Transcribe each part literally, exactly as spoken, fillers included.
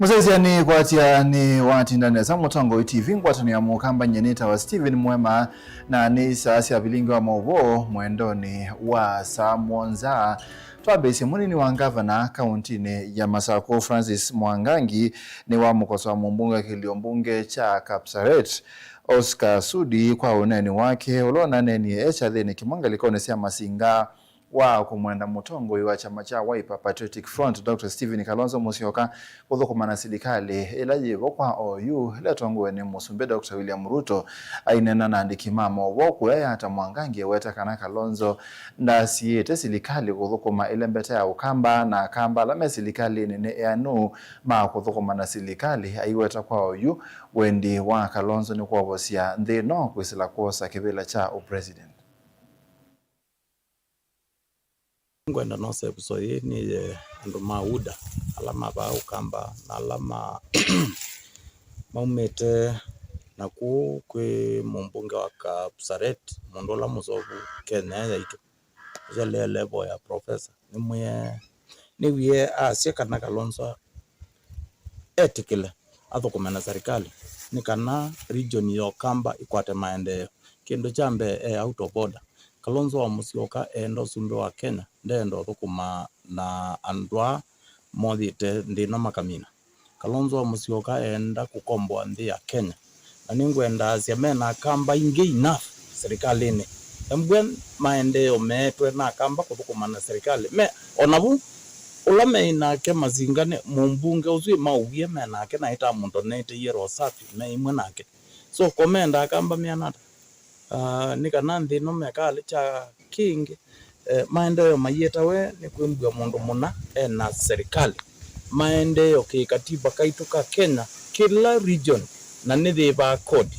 Mũsyaĩĩsya nĩ kwatya nĩ watinda nesa. Mũtongoi T V, ngwatanĩo ya Mũkamba, nyie nĩtawa Stephen Mwema, na nĩ saa sya vilingi wa maũvoo mwendonĩ wa saa mũonza. Twambĩĩsye, mũnini wa ngavana kauntinĩ ya Masakũ, Francis Mwangangi, nĩwamũkosoa mũmbunge wa kĩlio mbunge kya Kapsaret, Oscar Sudi, kwa ũneeni wake ũla ũnaneenie e kyathĩnĩ kĩmwe ngalĩkonĩ sya Masinga wa kũmwenda mũtongoi wa kyama kya Wiper Patriotic Front, Doctor Stephen Kalonzo Musyoka, kũthũkũma na silikalĩ ĩla yĩvo kwa oyu, ĩla ĩtongoew'e nĩ Mũsumbĩ Doctor William Ruto. Aineena na andĩki ma maũvoo kũya Yatta, Mwangangi eweta kana Kalonzo ndasiĩĩte silikalĩ kũthũkũma ĩlembeta ya Ũkamba, na Akamba ala me silikalĩnĩ nĩ eanu ma kũthũkũma na silikalĩ. Aiweta kwa oyu, wendi wa Kalonzo nĩ kwovosya nthĩ ĩno kwĩsĩla kwosa kĩvĩla kya ũpresident. Ngwenda nose episode ĩĩ nĩye andũ ma UDA, ala ma vaa Ũkamba, na ala ma, maumĩte na kũu kwĩ mũmbunge wa Kapsaret, mũndũ ũla mũseũvu Kenya yaitũ, ũsu e level ya professor. Nĩmwĩe, nĩwie asya kana Kalonzo etĩkĩle athũkũme na serikali nĩ kana region ya Ũkamba ĩkwate maendeeo. Kĩndũ kya mbee, e out of order. Kalonzo wa Musyoka eenda ũsumbĩ wa Kenya, ndeenda ũthũkũma na andũ aa mothĩte nthĩ ĩno makamina. Kalonzo wa Musyoka eenda kũkomboa nthĩ ya Kenya. Na nĩngwenda asya mena Akamba aingĩ enough serikalĩnĩ. Embwe maendeeo meetwe na Akamba kũthũkũma na serikali. Me, o na vu, ũla meĩ nake Masinga nĩ mũmbunge ũsu ĩmaũwie me nake na ĩtamũndoneteie roho safi me ĩmwe nake. So, komenda Akamba meana ata? Ah, nĩ kana nthĩ ĩno mekalĩ kya kĩngĩ, eh, maendeeo maietawe nĩ kwĩmbw'a mũndũ mũna ena serikali. Maendeeo kĩkatiba kaitũ ka Kenya, kĩla region na nĩyĩvaa kodi.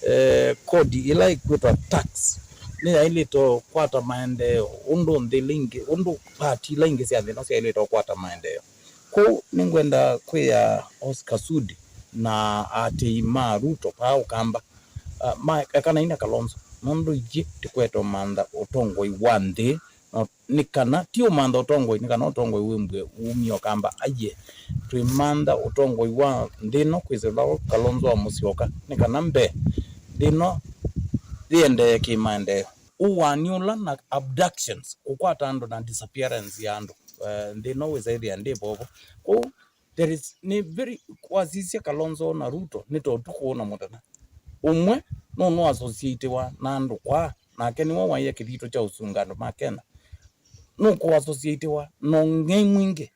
Eh, kodi ĩla ĩkwĩtwa tax nĩyaĩlĩte kũkwata maendeeo ũndũ nthĩ ila ingĩ, ũndũ pati ila ingĩ sya nthĩ ĩno syaĩlĩte kũkwata maendeeo. Kwoou nĩngwenda kwĩa Oscar Sudi na aatĩĩi ma Ruto vaa Ũkamba, ah, ma-, ekanai na Kalonzo, nũndũ ithyĩ tũkwete ũmantha ũtongoi wa nthĩ, na nĩ kana, ti ũmantha ũtongoi, nĩ kana ũtongoi wĩmbw'e wumie Ũkamba. Aiee, twĩmantha ũtongoi wa nthĩ ĩno kwĩsĩla Kalonzo wa Mũsyoka, nĩ kana mbee nthĩ ĩno yĩendee kĩmaendeeo. Ũaani ũla na abductions, kũkwata andũ na disappearance ya andũ, eh, nthĩ ĩno wĩsa ĩthĩa ndĩ vovo. Kwoou, there is, nĩ very, wasisya Kalonzo na Ruto nĩ ta ũtukũ na mũthenya. Ũmwe nũnũassociatiwa na andũ kwaa, nake nĩwe waĩe kĩthito kya ũsunga andũ ma Kenya. Nũkũassociatiwa na ũng'ei mwingĩ.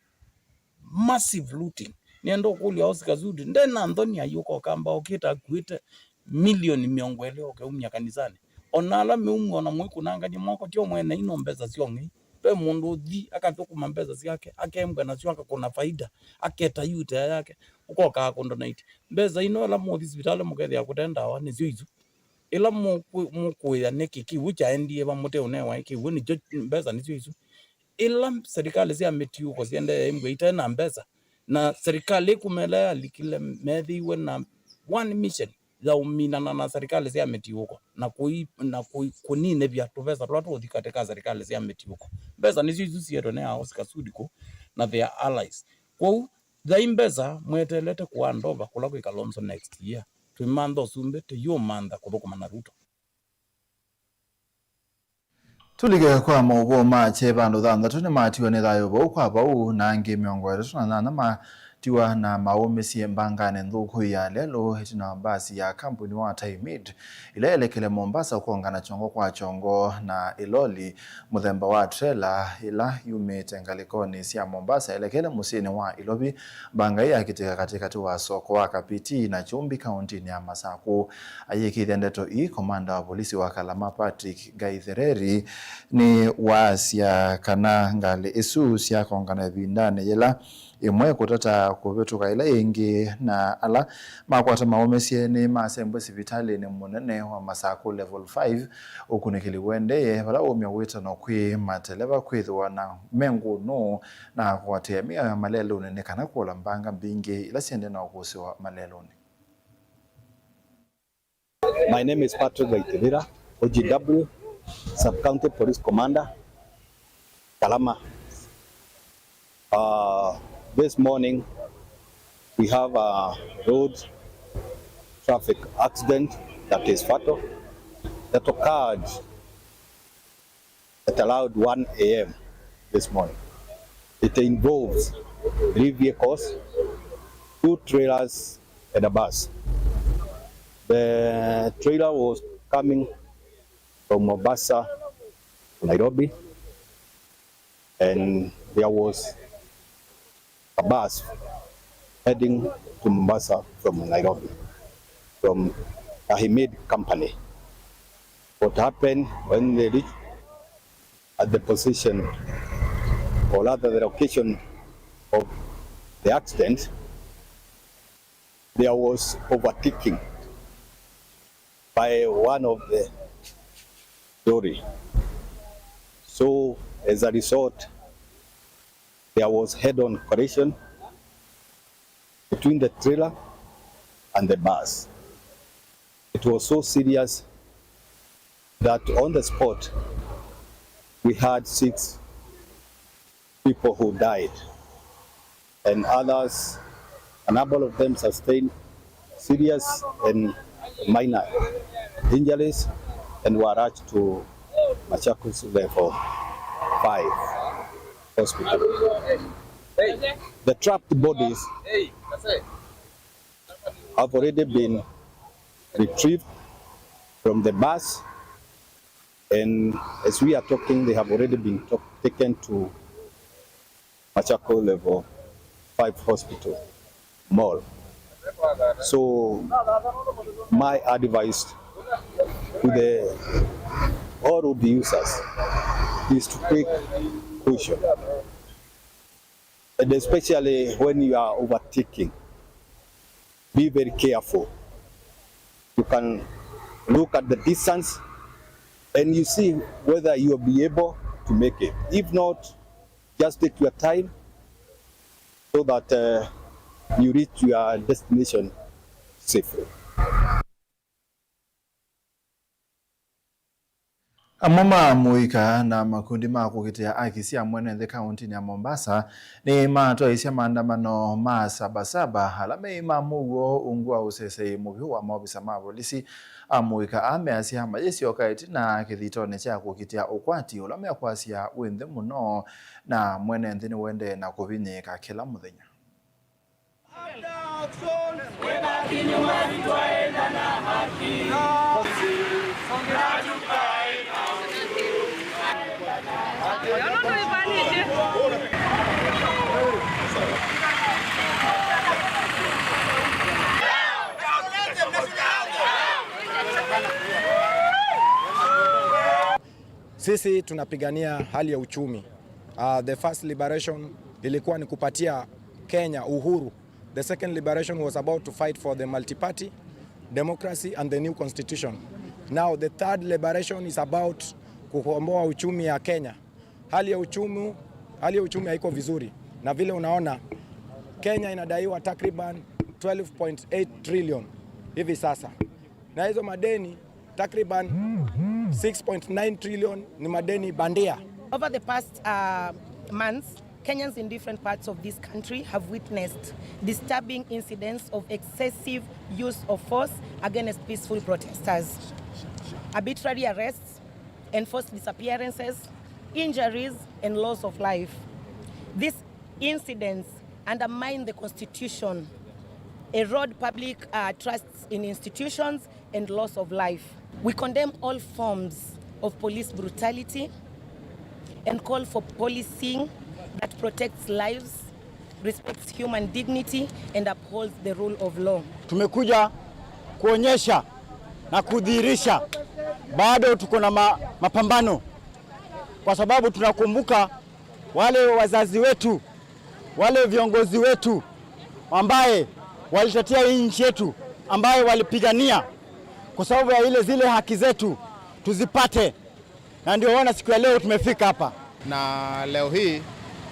Massive looting. Nĩenda ũkũlya Oscar Sudi, nde na nthoni ayũka Ũkamba okĩte akuĩte milioni mĩongo ĩlĩ oke umya kanisanĩ? O na ala meumw'a o na mũikunangany'a moko, tyo mwene ino mbesa sya ũng'ei. Ve mũndũ ũthi akathũkũma mbesa syake, akembwa nasyo, akakũna faida, aketa yutea yake, ũkoka akũndonate. Mbesa ino ĩla mũthi sivitalĩ mũkethĩa kũte ndawa, nĩsyo isu. Ĩla mũkũ-, mũkũĩa nĩkĩ kĩw'ũ kyaendie va mũte ũnewa kĩw'ũ, nĩkyo mbesa nĩsyo isu. Ĩla serikali sya mĩtiũko siendee imbwa ite na mbesa, na serikali ĩkũmela yalikile, methĩiwe na one mission ya ũminana na serikali sya mĩtiũko na kũi-, na kũi-, kũninĩvya tũvesa tũla tũũthi katĩ ka serikali sya mĩtiũko. Mbesa nĩsyo isu sietwe nĩ a Oscar Sudi kũ na their allies. Kwoou, thai mbesa mweteelete kũhandova kũla kwĩ Kalonzo next year. Twĩmantha ũsumbĩ, tũyĩũmantha kũthũkũma na Ruto. Tũlike kwa maũvoo ma kyeva. Andũ thanthatũ nĩmatiwa nĩ thayũ vau kwa vau, na angĩ mĩongo ĩtatũ na nyanya matiwa na maũmĩsye mbanganĩ nthũku ya lelũ ĩtina wa mbasi ya kambuni wa Taimid ĩla yelekele Mombasa ũkongana kyongo kwa kyongo na ĩloli mũthemba wa trela ĩla yumĩte ngalĩkonĩ sya Mombasa yelekele mũsyĩnĩ wa Ilovi. Mbanga ĩĩ yakitĩka katĩkatĩ wa soko wa Kapiti na Kyumbi kaũntĩnĩ ya Masakũ. Ayĩkĩĩthya ndeto ii, komanda wa volisi wa Kalama, Patrick Gaithereri, nĩwaasya kana ngalĩ isu syakongana ĩvindanĩ yĩla ĩmwe ĩkũtata kũvĩtũka ĩla ĩngĩ, na ala makwata maũmĩsye nĩmasembwe sivitalĩnĩ mũnene wa Masakũ Level five, ũkunĩkĩli ũendee, vala waumya wĩtano kwĩ mateleva kwĩthĩwa na me ngũnũ na kũatĩĩa mĩao ya malelũnĩ nĩ kana kũola mbanga mbingĩ ila siendee na ũkũsĩwa malelũnĩ. My name is Patrick Gaitithira, O G W, Sub-County Police Commander, Kalama. Uh, this morning, We have a road traffic accident that is fatal that occurred at around one a m this morning. It involves three vehicles, two trailers, and a bus. The trailer was coming from Mombasa to Nairobi, and there was a bus heading to Mombasa from Nairobi, from Ahmed Company. What happened when they reached at the position, or rather the location of the accident, there was overtaking by one of the lorry. So as a result, there was head-on collision between the trailer and the bus. It was so serious that on the spot we had six people who died, and others, a number of them sustained serious and minor injuries and were rushed to Machakos Level five Hospital. The trapped bodies have already been retrieved from the bus, and as we are talking, they have already been to- taken to Machakos Level five Hospital, Mall. So my advice to the all road users is to take caution, and especially when you are overtaking, be very careful. You can look at the distance and you see whether you'll be able to make it. If not, just take your time so that uh, you reach your destination safely. Amwe ma amũika na makundi ma kũkitĩa aki sya mwene nthĩ kaũntĩnĩ ya Mombasa nĩ matwaisye maandamano ma Saba Saba ala meĩ ma mũuo ungu wa ũsesei mũvyũ wa maovisa ma volisi. Amũika aa measya mayĩsyoka ĩtina kĩthitonĩ kya kũkitĩa ũkwati ũla mekwasya wĩ nthĩ mũno, na mwene nthĩ nĩũendee na kũvinyĩĩka kĩla mũthenya. Sisi tunapigania hali ya uchumi. Uh, the first liberation ilikuwa ni kupatia Kenya uhuru. The second liberation was about to fight for the multi-party democracy and the new constitution. Now the third liberation is about kukomboa uchumi ya Kenya. Hali ya uchumi, hali ya uchumi haiko vizuri, na vile unaona Kenya inadaiwa takriban twelve point eight trillion hivi sasa, na hizo madeni takriban six point nine trillion ni madeni bandia. Over the past uh, months, Kenyans in different parts of this country have witnessed disturbing incidents of excessive use of force against peaceful protesters, arbitrary arrests, enforced disappearances, injuries, and loss of life. These incidents undermine the constitution, erode public uh, trusts in institutions, and loss of life. We condemn all forms of police brutality and call for policing that protects lives, respects human dignity, and upholds the rule of law. Tumekuja kuonyesha na kudhihirisha bado tuko na ma, mapambano, kwa sababu tunakumbuka wale wazazi wetu, wale viongozi wetu ambaye walitetea hii nchi yetu, ambaye walipigania kwa sababu ya ile zile haki zetu tuzipate, na ndio wana siku ya leo tumefika hapa. Na leo hii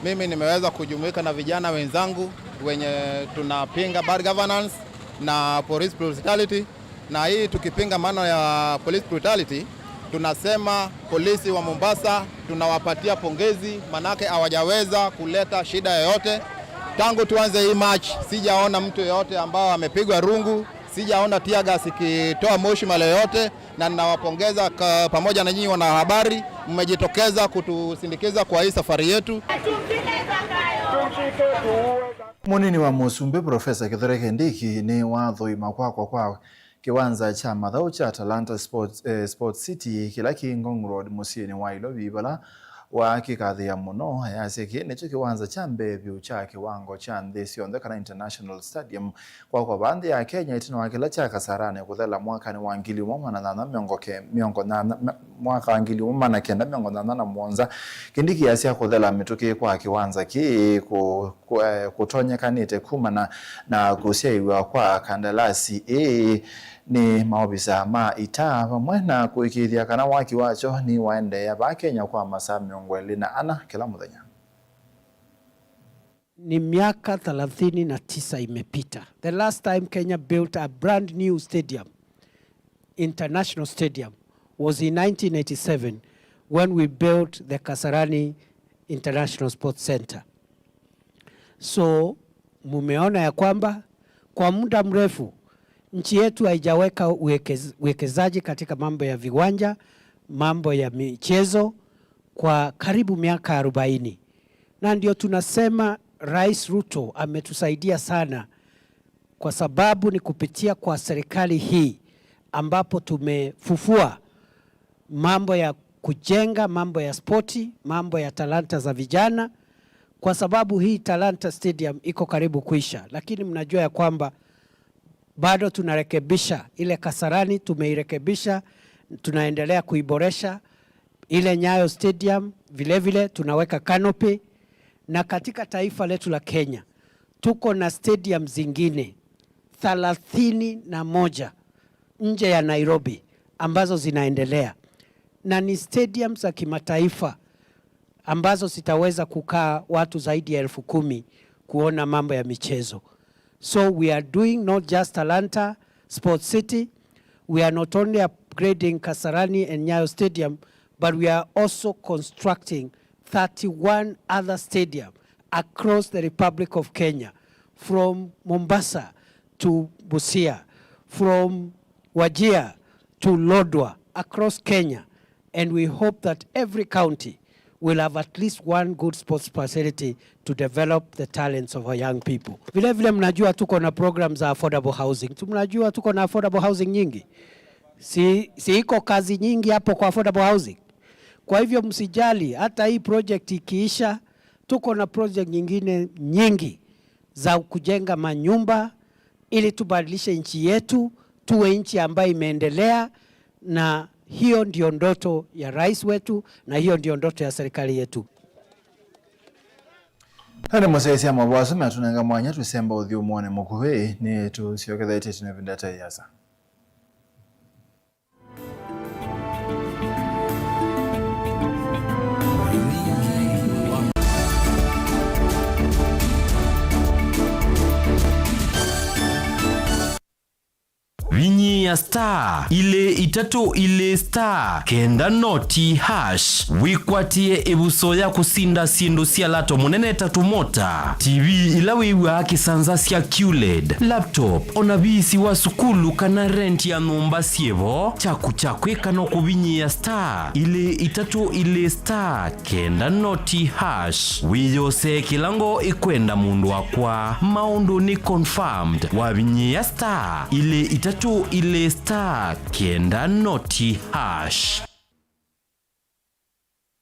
mimi nimeweza kujumuika na vijana wenzangu wenye tunapinga bad governance na police brutality. Na hii tukipinga maana ya police brutality, tunasema polisi wa Mombasa tunawapatia pongezi, manake hawajaweza kuleta shida yoyote. Tangu tuanze hii march, sijaona mtu yoyote ambao amepigwa rungu, sijaona tear gas ikitoa moshi mahali yoyote, na ninawapongeza ka-, pamoja na nyinyi wanahabari, mmejitokeza kutusindikiza kwa hii safari yetu. Mũnini wa Mũsumbĩ, Profesa Kithure Kindiki, nĩwathũima kwakwa kwa kĩwanza kya mathaũ kya Talanta Sports, eh, Sports City, kĩla kĩ Ngong Road, mũsyĩnĩ wa Ilovi, vala wakĩkathĩa mũno. Ayasya kĩĩ nĩkyo kĩwanza kya mbee vyũ kya kĩwango kya nthĩ syonthe, kana International Stadium, kwakwa vaa nthĩ ya Kenya, ĩtina wa kĩla kya Kasarani kũthela mwakanĩ wa ngili ĩmwe magana nyanya mĩongo ke-, mĩongo nyanya, ma-, mwaka wa ngili ĩmwe magana kenda mĩongo nyanya na mũonza. Kindiki asya kũthela mĩtũkĩ kwa kĩwanza kĩĩ kũ-, kũ-, eh, kũtonyekanĩte kumana na kũsyaĩw'a kwa kandalasi ĩĩ nĩ maovisa ma ita, vamwe na kũĩkĩĩthya kana waki wakyo nĩwaendeea vaa Kenya kwa masaa mĩongo ĩlĩ na ana kĩla mũthenya. Ni miaka thelathini na tisa imepita. The last time Kenya built a brand new stadium, international stadium, was in nineteen eighty-seven when we built the Kasarani International Sports Center. So, mumeona ya kwamba kwa muda mrefu nchi yetu haijaweka uwekez-, uwekezaji katika mambo ya viwanja, mambo ya michezo kwa karibu miaka arobaini. Na ndio tunasema Rais Ruto ametusaidia sana, kwa sababu ni kupitia kwa serikali hii ambapo tumefufua mambo ya kujenga, mambo ya spoti, mambo ya talanta za vijana, kwa sababu hii Talanta Stadium iko karibu kuisha, lakini mnajua ya kwamba bado tunarekebisha ile Kasarani, tumeirekebisha, tunaendelea kuiboresha. Ile Nyayo Stadium vile vile tunaweka canopy, na katika taifa letu la Kenya tuko na stadium zingine thelathini na moja nje ya Nairobi ambazo zinaendelea, na ni stadium za kimataifa ambazo zitaweza kukaa watu zaidi ya elfu kumi kuona mambo ya michezo. So we are doing not just Talanta Sports City, we are not only upgrading Kasarani and Nyayo Stadium, but we are also constructing thirty-one other stadium across the Republic of Kenya, from Mombasa to Busia, from Wajir to Lodwar, across Kenya. And we hope that every county will have at least one good sports facility to develop the talents of our young people. Vile vile mnajua tuko na program za affordable housing. Tu-, mnajua tuko na affordable housing nyingi. Si, si iko kazi nyingi hapo kwa affordable housing? Kwa hivyo msijali, hata hii project ikiisha, tuko na project nyingine nyingi za kujenga manyumba ili tubadilishe nchi yetu, tuwe nchi ambayo imeendelea, na hiyo ndio ndoto ya rais wetu, na hiyo ndio ndoto ya serikali yetu. Ene mũsyaĩĩsya mavoo asu matũnenga mwanya tũsemba ũthyũmũonĩ mũkuvĩ, nĩ tũsyokethetye tene ĩvinda ĩte ĩasa. Vinyĩĩa star ilĩ itatũ ilĩ star kenda noti hash wĩkwatĩe ĩvuso ya kũsinda syĩndũ sya lato mũnene ta tũmota, T V ila wĩw'aa kĩsanza sya Q led, laptop, o na viisi wa sukulu kana rent ya nyũmba syĩ vo. Kyaku kya kwĩka no kũvinyĩĩa star ilĩ itatũ ilĩ star kenda noti hash. Wĩyosee kĩla ngoo ĩkwenda mũndũ wakwa. Maũndũ nĩ confirmed. Wavinyĩĩa star ilĩ itatũ ilĩ star kenda noti hash.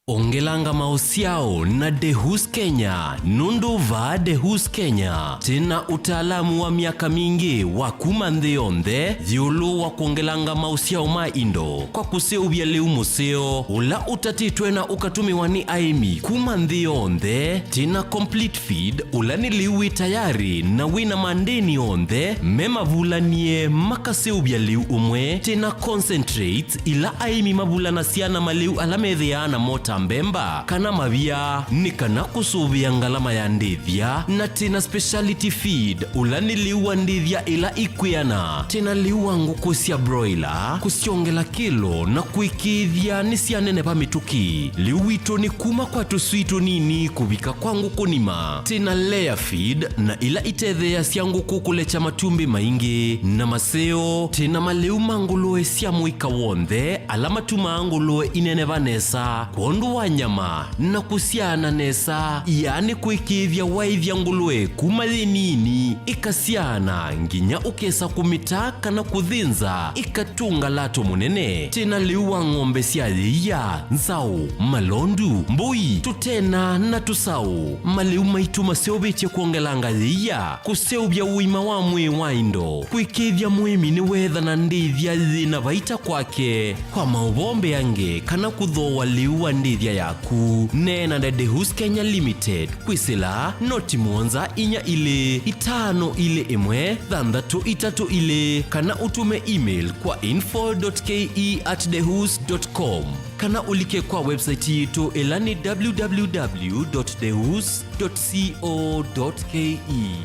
Ongelanga maũsyao na Dehus Kenya, nũndũ vaa Dehus Kenya twĩ na ũtaalamu wa myaka mingĩ wa kuma nthĩ yonthe ĩũlũ wa kwongelanga maũsyao ma indo kwa kũseũvya lĩu mũseo ũla ũtatĩtwe na ũkatũmĩwa nĩ aĩmi kuma nthĩ yonthe. Twĩ na complete feed, ũla nĩ lĩu wĩ tayarĩ na wĩ na mandĩni onthe me mavulanie makaseũvya lĩu ũmwe. Twĩ na concentrates, ila aĩmi mavulanasya na malĩu ala methĩaa namo ta mbemba, kana mavia, nĩ kana kũsũvĩa ngalama ya ndĩthya, na twĩ na speciality feed, ũla nĩ lĩu wa ndĩthya ĩla ikwĩana. Twĩ na lĩu wa ngũkũ sya broiler, kũsyongela kĩlo na kũĩkĩĩthya nĩsyaneneva mĩtũkĩ. Lĩu witũ nĩ kuma kwa tũswii tũnini kũvika kwa ngũkũ nima. Twĩ na layer feed na ila itetheeasya ngũkũ kũlekya matumbĩ maingĩ na maseo. Twĩ na malĩu ma ngũlũe sya mũika w'onthe ala matumaa ngũlũe ineneva nesa kwondũ wa nyama na kũsyaana nesa, yaani kũĩkĩĩthya waĩthya ngũlũe kuma yĩ nini ĩkasyaana nginya ũkesa kũmĩta kana kũthĩnza ĩkatũnga lato mũnene. Twĩ na lĩu wa ng'ombe sya yĩia, nzaũ, malondu, mbũi, tũtena na tũsaũ. Malĩu maitũ maseũvĩtye kwongelanga yĩia, kũseũvya ũima wa mwĩĩ wa indo, kũĩkĩĩthya mũĩmi nĩweethana ndĩthya yĩ na vaita kwake. Kwa maũvoo mbeange kana kũthooa lĩu wa ndĩthya yaku, neena na Dehus Kenya Limited kwĩsĩla noti mũonza inya ilĩ itano ilĩ ĩmwe thanthatũ itatũ ilĩ, kana ũtũme email kwa info dot K E at dehus dot com, kana ũlike kwa website yitũ ĩla nĩ w w w dot dehus dot co dot K E.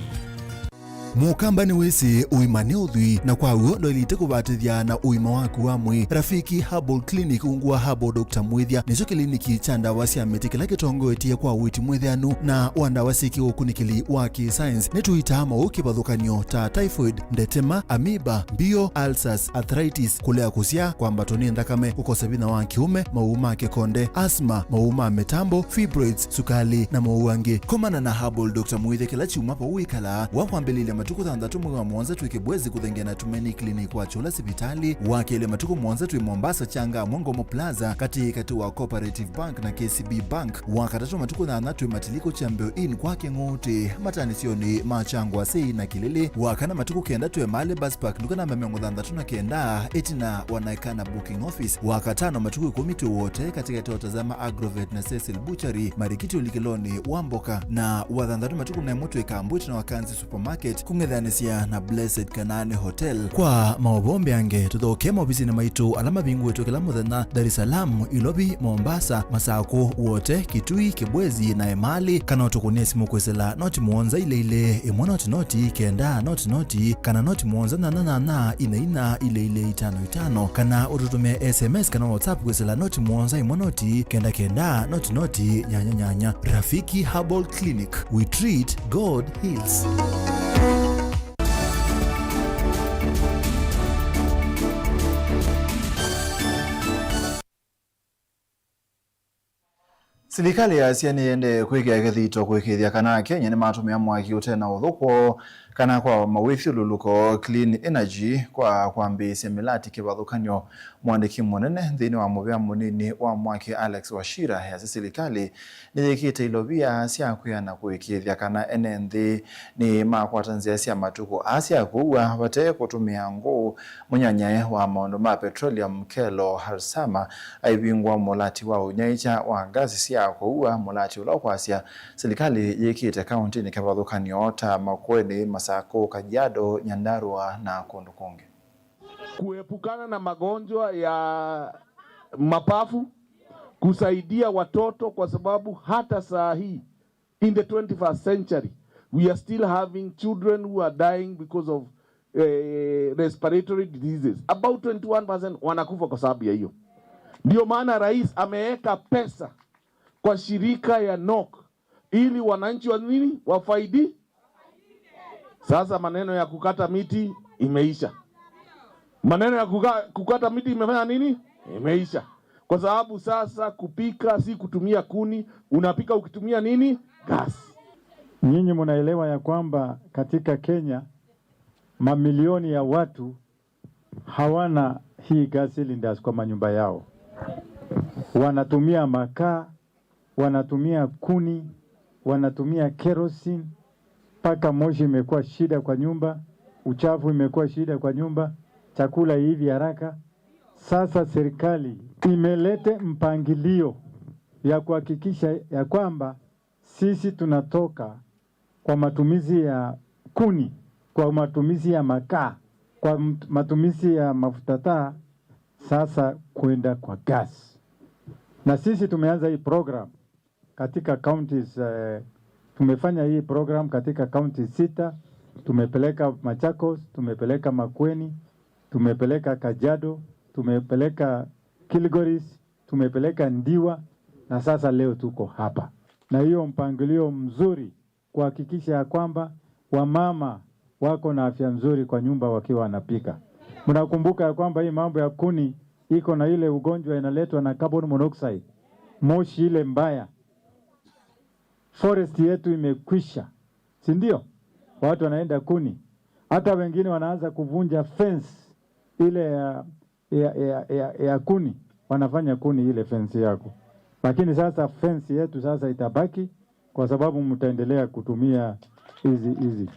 Mũkamba nĩwĩsĩ ũima nĩ ũthwii, na kwa w'o ndwaĩlĩte kũvatĩthya na ũima waku wa mwĩĩ. Rafiki Herbal Clinic ungu wa Herbal Doctor Mwĩthya nĩkyo kĩliniki kya ndawa sya mĩtĩ kĩla kĩtongoetye kwa ũiiti mwĩthĩanu na wa ndawa syĩ kĩũkunĩkĩli wa kĩ-science. Nĩtũitaa maũũ kĩvathũkany'o ta typhoid, ndetema, amoeba, mbio, ulcers, arthritis, kũlea kũsyaa, kwambatwa nĩ nthakame, kũkosa vinya wa kĩũme, maũũ ma kĩkonde, asthma, maũũ ma mĩtambo, fibroids, sukali, na maũũ angĩ. Komana na Herbal Doctor Mwĩthya kĩla kyumwa vau wĩkalaa. Wa kwambĩlĩlya matukũ thanthatũ mwei wa mũonza twĩ Kibwezi kũthengea na Tumaini Clinic wa Chula sivitalĩ. Wa kelĩ matukũ mũonza twĩ Mombasa Changa Mwangomo Plaza katĩ katĩ wa Cooperative Bank na K C B Bank. Wa katatũ matukũ nyanya twĩ Matiliko Champion Inn kwa Kĩng'ũtĩ, mataanĩsyonĩ ma Changwa Sei na Kilili. Wa kana matukũ kenda twĩ Mali Bus Park, nduka namba mĩongo thanthatũ na kenda, ĩtina wa Naikana Booking Office. Wa katano matukũ ĩkũmi twĩ Wote, katĩkatĩ wa Tazama Agrovet na Cecil Butchery, marikiti ũlikĩlonĩ wa mboka. Na wa thanthatũ matukũ na ĩmwe twĩ Kambu, ĩtina wa Kanzi Supermarket, kũng'ethanĩsya na Blessed Kanaani Hotel. Kwa maũvoo mbeange, tũthokee maovisinĩ maitũ ala mavingũĩtwe kĩla mũthenya, Dar es Salaam, Ilovi, Mombasa, Masakũ, Wote, Kitui, Kibwezi, na Emali, kana ũtũkũnĩe simũ kwĩsĩla noti mũonza ilĩ ilĩ, ĩmwe noti noti, kenda noti noti, kana noti mũonza nyanya nyanya, inya inya, ilĩ ilĩ, itano itano, kana ũtũtũmĩe S M S kana WhatsApp kwĩsĩla noti mũonza ĩmwe noti, kenda kenda, noti noti, nyanya nyanya. Rafiki Herbal Clinic, we treat, God heals. Silikalĩ yasya nĩyĩendee kwĩkĩa kĩthito kũĩkĩĩthya kana Akenya nĩmatũmĩa mwaki ũte na ũthũko kana kwa mawĩthyũlũlũko, clean energy, kwa kwambĩĩsya mĩlati kĩvathũkany'o. Mũandĩki mũnene nthĩnĩ wa mũvĩa mũnini wa mwaki Alex Wachira easya silikalĩ nĩyĩkĩte ilovia sya kwĩana kũĩkĩĩthya kana ene nthĩ nĩmakwata nzĩa sya matukũ aa sya kũua vate kũtũmĩa ngũũ. Mũnyanyae wa maũndũ ma petroleum Kelo Harsama aivingũa mũlati wa ũnyaĩĩkya wa ngasi sya kũua, mũlati ũla ũkwasya silikalĩ yĩkĩte kaũntĩnĩ kĩvathũkany'o ta Makueni, Masakũ, Kajiado, Nyandarua na kũndũ kũngĩ. Kuepukana na magonjwa ya mapafu, kusaidia watoto, kwa sababu hata saa hii, in the twenty-first century, we are still having children who are dying because of eh, respiratory diseases. About twenty-one percent wanakufa kwa sababu ya hiyo. Ndio maana rais ameweka pesa kwa shirika ya nok ili wananchi wa nini wafaidi. Sasa maneno ya kukata miti imeisha, maneno ya kuka, kukata miti imefanya nini? Imeisha, kwa sababu sasa kupika si kutumia kuni, unapika ukitumia nini? Gas. Nyinyi mnaelewa ya kwamba katika Kenya mamilioni ya watu hawana hii gas cylinders kwa manyumba yao. Wanatumia makaa, wanatumia kuni, wanatumia kerosene, mpaka moshi imekuwa shida kwa nyumba, uchafu imekuwa shida kwa nyumba, chakula haiivi haraka. Sasa serikali imelete mpangilio ya kuhakikisha ya kwamba sisi tunatoka kwa matumizi ya kuni, kwa matumizi ya makaa, kwa mt-, matumizi ya mafuta taa, sasa kwenda kwa gas. Na sisi tumeanza hii program katika counties, eh, tumefanya hii program katika counties sita. Tumepeleka Machakos, tumepeleka Makueni, tumepeleka Kajiado, tumepeleka Kilgoris, tumepeleka Ndiwa, na sasa leo tuko hapa. Na hiyo mpangilio mzuri kuhakikisha ya kwamba wamama wako na afya nzuri kwa nyumba wakiwa wanapika. Mnakumbuka ya kwamba hii mambo ya kuni iko na ile ugonjwa inaletwa na carbon monoxide, moshi ile mbaya. Forest yetu imekwisha, si ndio? Watu wanaenda kuni, hata wengine wanaanza kuvunja fence ile ya, ya, ya, ya, ya kuni, wanafanya kuni ile fence yako. Lakini sasa fence yetu sasa itabaki kwa sababu mtaendelea kutumia hizi, hizi.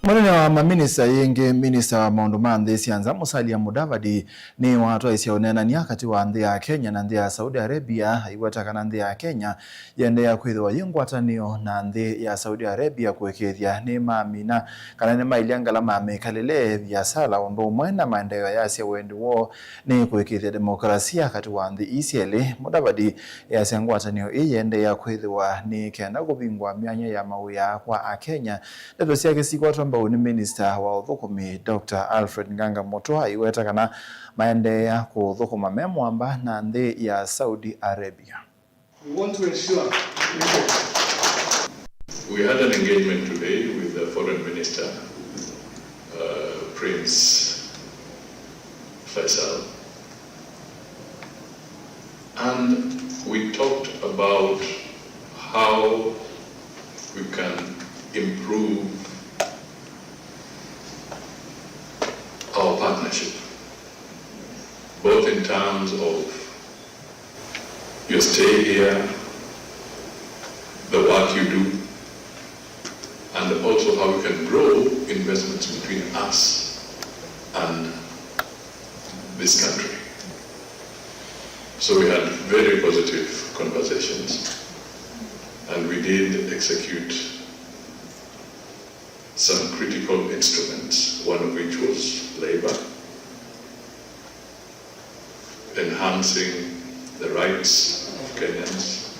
Mũnene wa maminista yĩngĩ, minista wa maũndũ ma nthĩ sya nza, Musalia Mudavadi, nĩwatwaĩsye ũneenany'a katĩ wa nthĩ ya Kenya na nthĩ ya Saudi Arabia, aiweta kana nthĩ ya Kenya yĩendeea kwĩthĩwa yĩ ngwatanĩo na nthĩ ya Saudi Arabia kũĩkĩĩthya nĩmamina kana nĩmailya ngalama ya mĩkalĩle, viasala, ũndũ ũmwe na maendeeo. Yasya wendi woo nĩ kũĩkĩĩthya demokrasia katĩ wa nthĩ ii syelĩ. Mudavadi yasya ngwatanĩo ĩĩ yĩendeea kwĩthĩwa nĩ kenda kũvingũa myanya ya mawĩa kwa Akenya. Ndeto syake sikwatwa mbau nĩ minista wa ũthũkũmi, Doctor Alfred Nganga Mũtwa, aiweta kana maendeea kũthũkũma me mũamba na nthĩ ya Saudi Arabia. We want to ensure. We had an engagement today with the foreign minister, uh, Prince Faisal, and we talked about how we can improve our partnership, both in terms of your stay here, the work you do, and also how we can grow investments between us and this country. So we had very positive conversations, and we did execute some critical instruments, one of which was labor, enhancing the rights of Kenyans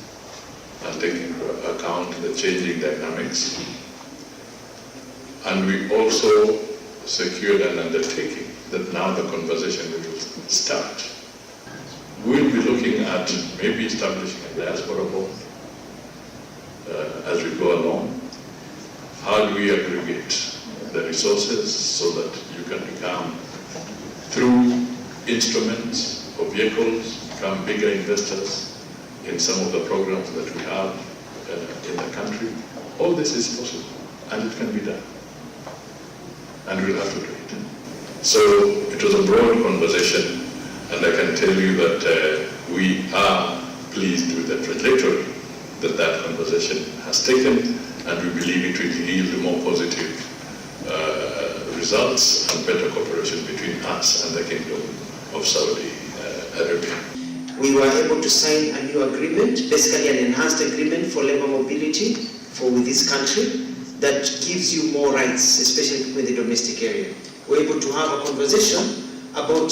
and taking into account the changing dynamics. And we also secured an undertaking that now the conversation will start. We'll be looking at maybe establishing a diaspora board, uh, as we go along. How do we aggregate the resources so that you can become, through instruments or vehicles, become bigger investors in some of the programs that we have, uh, in the country? All this is possible and it can be done. And we'll have to do it. So it was a broad conversation, and I can tell you that, uh, we are pleased with the trajectory that that conversation has taken, and we believe it will yield more positive, uh, results and better cooperation between us and the Kingdom of Saudi, uh, Arabia. We were able to sign a new agreement, basically an enhanced agreement for labor mobility for with this country that gives you more rights, especially people in the domestic area. We're able to have a conversation about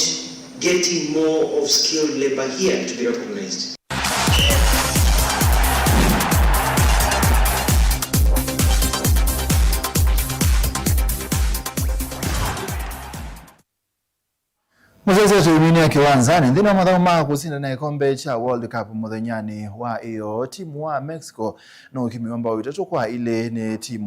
getting more of skilled labor here to be recognized. Mũsyaĩĩsya tũimĩnĩa kĩwanzanĩ nthĩnĩ wa mathaũ ma kũsindana ĩkombe kya World Cup mũthenyanĩ wa ĩyoo, timu wa Mexico nũkimiwa mbao itatũ kwa ilĩ nĩ timu